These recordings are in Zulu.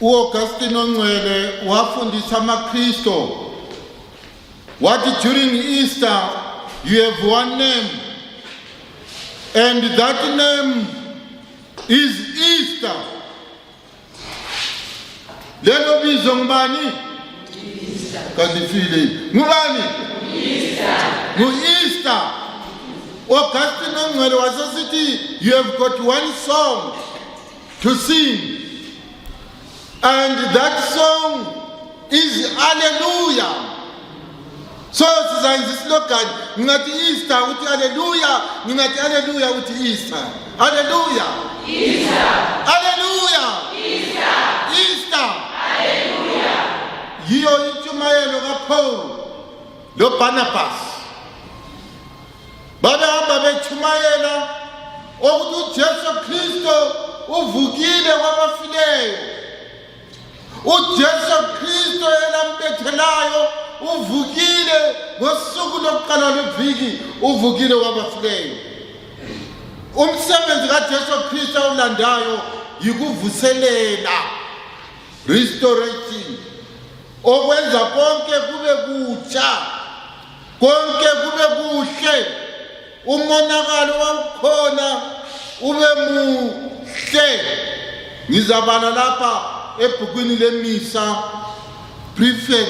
U-Augustine oNgcwele wafundisa amaKristu wathi, during Easter you have one name, and that name is Easter. Lelo bizo ngubani? Kalifile. Ngubani? Ngu-Easter. Augustine oNgcwele wasesithi, you have got one song to sing, and that song is Hallelujah. So sizayenza islogan, ngingathi Easter uthi Hallelujah, ngingathi Hallelujah uthi Easter. Hallelujah, Easter. Hallelujah, Easter. Easter. Yiyo intshumayelo kaPaul loBarnabas. Babehamba bechumayela ukuthi uJesu Kristo uvukile kwabafileyo, uJesu Kristo elambethelayo uvukile ngosuku lokuqala lweviki, uvukile kwabafileyo. Umsebenzi kaJesu Kristo awulandayo yikuvuselela, restoration, okwenza konke kube kutsha, konke kube kuhle, umonakalo wawukhona ube muhle. Ngizabala lapha ebhukwini lemisa, prefix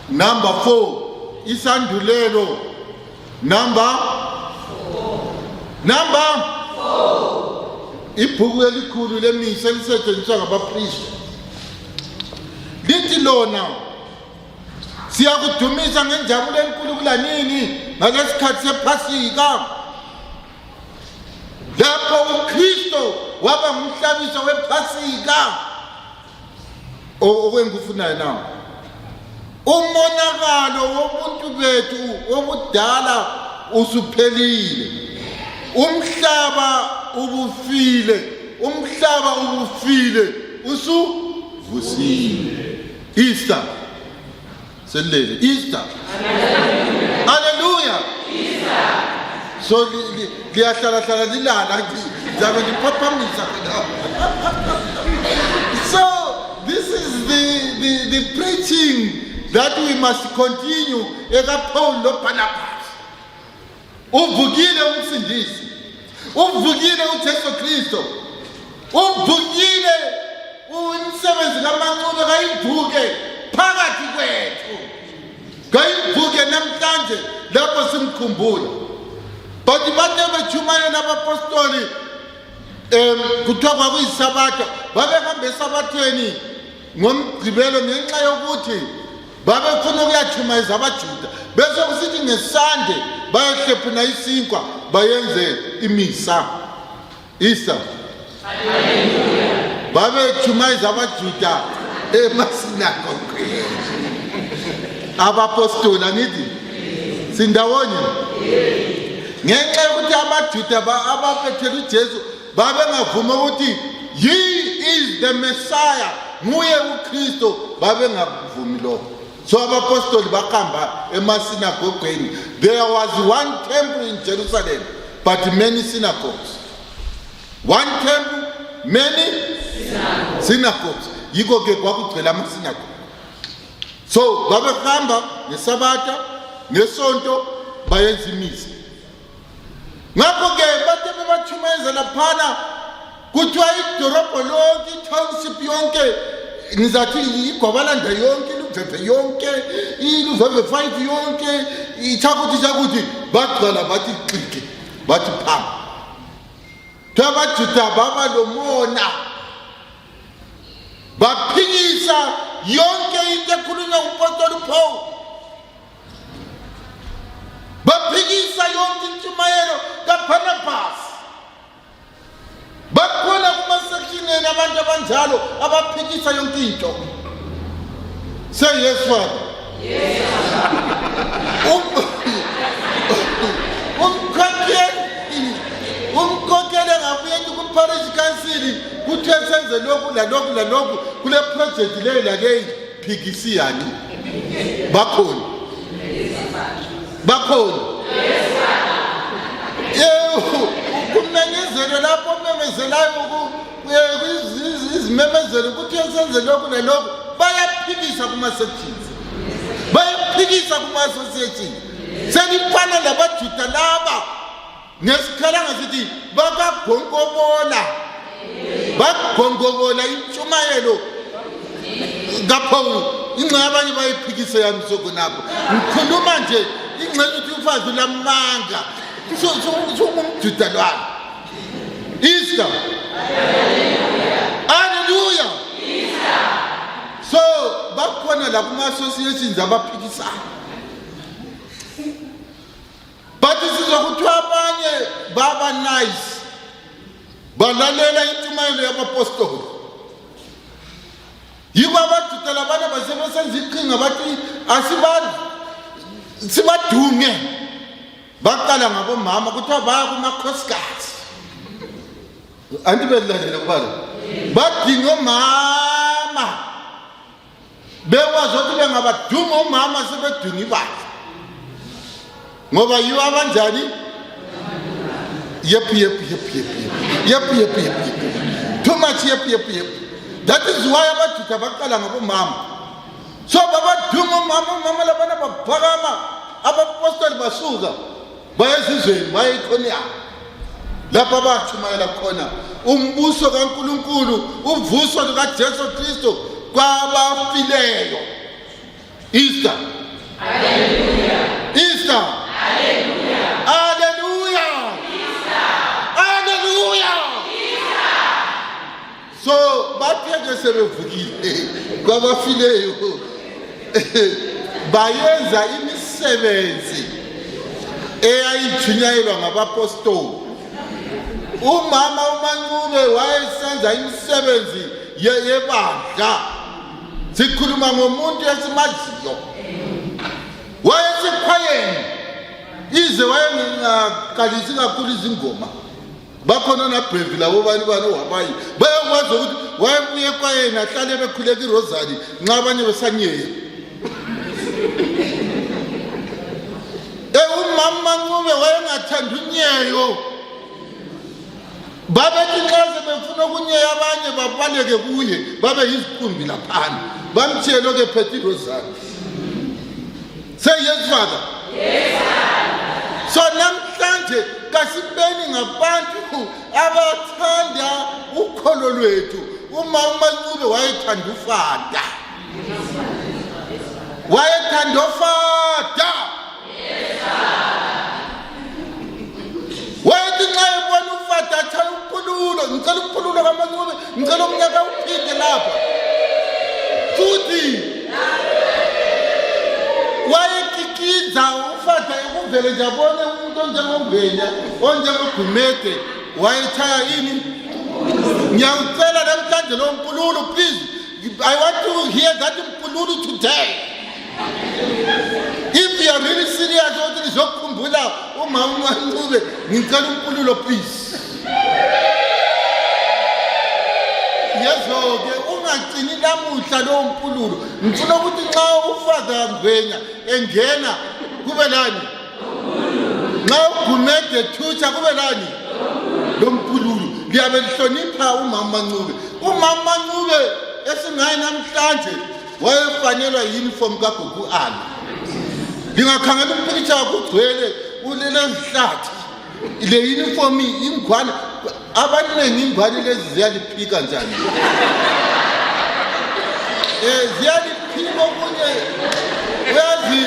number 4, isandulelo number 4, ibhuku elikhulu lemisa elisetshenziswa ngabapristi. Lithi lona, siyakudumisa ngenjabulo enkulu kulanini ngalesikhathi sephasika, lapho uKristo waba ngumhlabiso wephasika. Okwengikufunayo na, umonakalo wobuntu bethu obudala usuphelile. Umhlaba ubufile, umhlaba ubufile, usuvusile. Easter. Selele. Easter. Hallelujah. So liyahlala hlala lilala, ngizabe ngiphaphamisa. So this is the preaching that we must continue, ekaPaul loBarnabas. Uvukile umsindisi, uvukile uJesu Kristo, uvukile. Umsebenzi kaMancube kayivuke phakathi kwethu, kayivuke namhlanje lapho simkhumbula. But bathe bechumayela abapostoli, kuthiwa kwakuyisabatha, babehamba esabatheni ngomgqibelo ngenxa yokuthi babefuna ukuyachumayeza abajuda, bese kusithi ngesande bayohlephuna isinkwa bayenze imisa. Easter. Babechumayeza abajuda emasinagogweni abapostoli, angithi sindawonye? Ngenxa yokuthi amajuda ababethela uJesu babengavumi ukuthi he is the Messiah, nguye uKristo, babengavumi lokho. So abapostoli bahamba emasinagogweni. There was one temple in Jerusalem but many synagogues. One temple, many synagogues. Yikho ke kwakugcwele amasinagogue. So babehamba ngesabatha, ngesonto bayenza imisa. Ngakho-ke bathe bebachumayeza laphana, kuthiwa idorobho lonke, i-township yonke, ngizathi iGwabalanda yonke, iLuveve yonke, iLuveve 5 yonke, ichakuthi chakuthi, bagcwala bathi xike, bathi phama. Kuthiwa abajuda baba lomona, baphikisa yonke into ekhulunywa ngumpostoli uPaul, baphikisa yonke intshumayelo kaBarnabas. Bakhona kuma-sectioneni abantu abanjalo abaphikisa yonke into. Say yes, Father. Umkhokheli engabuyeli ku-parish council, kuthiwe senze lokhu lalokhu lalokhu kule project leyo laleyi, phikisiyani. Bakhona, bakhona. Yebo, kumenyezela. Izimemezelo lapho omemezelayo izimemezelo ukuthi uyosenze lokhu nalokhu, bayaphikisa kuma-sections, bayaphikisa kuma-associations. Selifana labajuda laba ngesikhalanga sithi bakagonkobola, bagonkobola intshumayelo kaPawulu. Ingxenye abanye bayiphikise yami sokhonapho ngikhuluma nje, ingxenye ukuthi umfazi ulamanga sungumjuda lwami. Easter, haleluya. So bakhona la kuma-associations abaphikisayo, but sizwa kuthiwa abanye baba nice, balalela intshumayelo yabapostoli. Yiko abajuda labana basebesenza iqhinga, bathi sibadunge. Baqala ngabomama, kuthiwa baya kumakhosikazi. Anti belilalele kubala, badinga omama, bekwazi ukuthi bengabadunga omama sebedunga ibandla, ngoba yiwo abanjani. Yep, yep, yep, yep, yep, yep, yep, yep, too much, yep, yep, yep. That is why abajuda baqala ngabomama. So babadunga omama, omama labana baphakama, abapostoli basuka baya ezizweni, baya eIkoniyamu, lapho abatshumayela khona umbuso kaNkulunkulu, uvuso lukaJesu Kristu kwabafileyo. Easter, haleluya. Easter, haleluya. Haleluya, haleluya. So bathe ke sebevukile kwabafileyo, bayenza imisebenzi eyayitshunyayelwa ngabapostoli. Umama uMancube wayesenza imisebenzi yebandla. Sikhuluma ngomuntu esimaziyo, wayesekhwayeni, ize wayengaqalisi kakhulu izingoma. Bakhona nabhevi labo bani bani owabayi, bayakwazi ukuthi wayebuye ekwayeni ahlale bekhuleka irosari nxa abanye besanyeya. Umama Mancube wayengathandi unyeyo. Babethi nxa sebefuna ukunyeya abanye babaleke kuye, babe yiziqumbi laphana, bamtshiye lokhu ephethe irosari. Say yes, Father. Yes, Father. So namhlanje kasibeni ngabantu abathanda ukholo lwethu. Uma uMancube wayethanda ufada, wayethanda ofada. Wayethi nxa ebona ufada athaya umphululo. Ngicela umphululo kaMancube, ngicela umnyaka uphinde lapha futhi. Wayekikiza ufada, ekuvele nje abone umuntu onjengongwenya, onjengogumede, wayethaya ini. Ngiyawucela namhlanje lowo mpululo, please. I want to hear that mpululo today. If you are really serious ukuthi nizokukhumbula umama uMancube, ngicela umpululo, please. Yezo-ke, ungagcini lamuhla lowo mpululo. Ngifuna ukuthi nxa uFather Ngwenya engena kube lani, nxa uGumede thutsha kube lani lo mpululo. Liyabe lihlonipha umama Mancube. Umama Mancube esingaye namhlanje wayefanelwa yi-uniform kaGugu Ali. Lingakhangela umpikitsha wakho ugcwele ulezihlathi, le uniform, ingwane. Abaningi ingwane lezi ziyaliphika njani, ziyaliphika okunye, uyazi,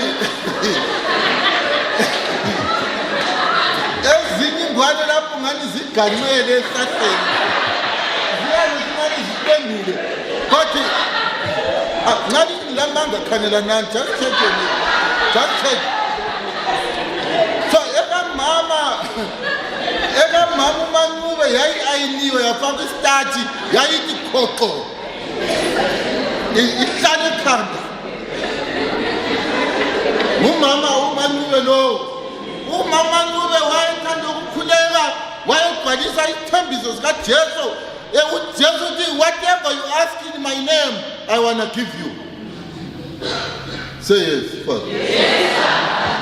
ezinye ingwane lapho ngani ziganxele ehlahleni, ziyabe zingani zipendile. But nxa lamanga, khangelanani, just check your name. Just check. So ekamama uMancube yayi-ayiniwe, yafakwa isitathi, yayithi khoxo, ihlala ekhanda. Ngumama uMancube lowo. Umama Ncube wayethanda ukukhuleka, wayegcwalisa isithembiso sikaJesu. UJesu uthi, "Whatever you ask in my name, I wanna give you." Say yes, Father.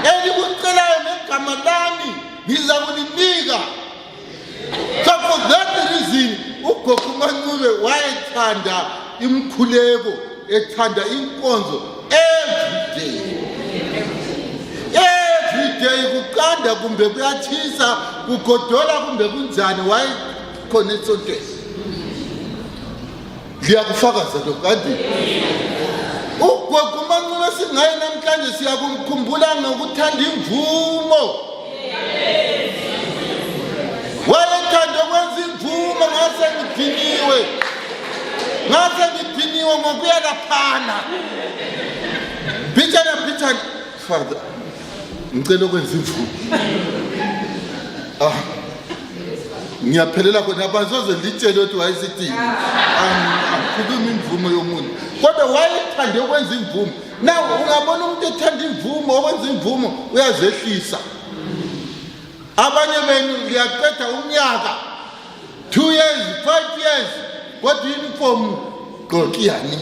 Elikucelayo ngegama lami ngiza kulinika. So for that reason ugogo uMancube wayethanda imkhuleko, ethanda inkonzo every day. Every day kuqanda kumbe kuyatshisa, kugodola kumbe kunjani, wayekhona esontweni. Ngiyakufakaza lokho kanti ugogo uMancube singaye namhlanje siyakumkhumbula ngokuthanda imvumo. Wayethanda ukwenza imvumo, ngase ngidiniwe, ngase ngidiniwe ngokuya laphana bhitshana bhitshana. Father, ngicela ukwenza imvumo. Ah, ngiyaphelela khona abasoze nditshele ukuthi wayesithini. Angikhulumi imvumo yomuntu, kodwa wayethande ukwenza imvumo. Now ungabona umuntu ethanda imvumo, okwenza imvumo uyazehlisa. Abanye benu liyaqeda umnyaka, 2 years, 5 years, kodwa uniform gqokiyani,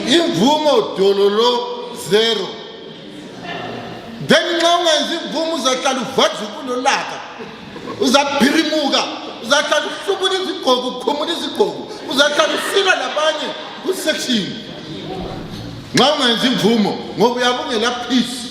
imvumo dololo zero. Then nxa ungenzi imvumo uzahlala uvajuka ulolaka, uzaphirimuka, uzahlala uhlubula izigqoko, ukhumula izigqoko, uzahlala usila labanye kusection nxa ungenzi imvumo, ngoba uyabe ungela peace.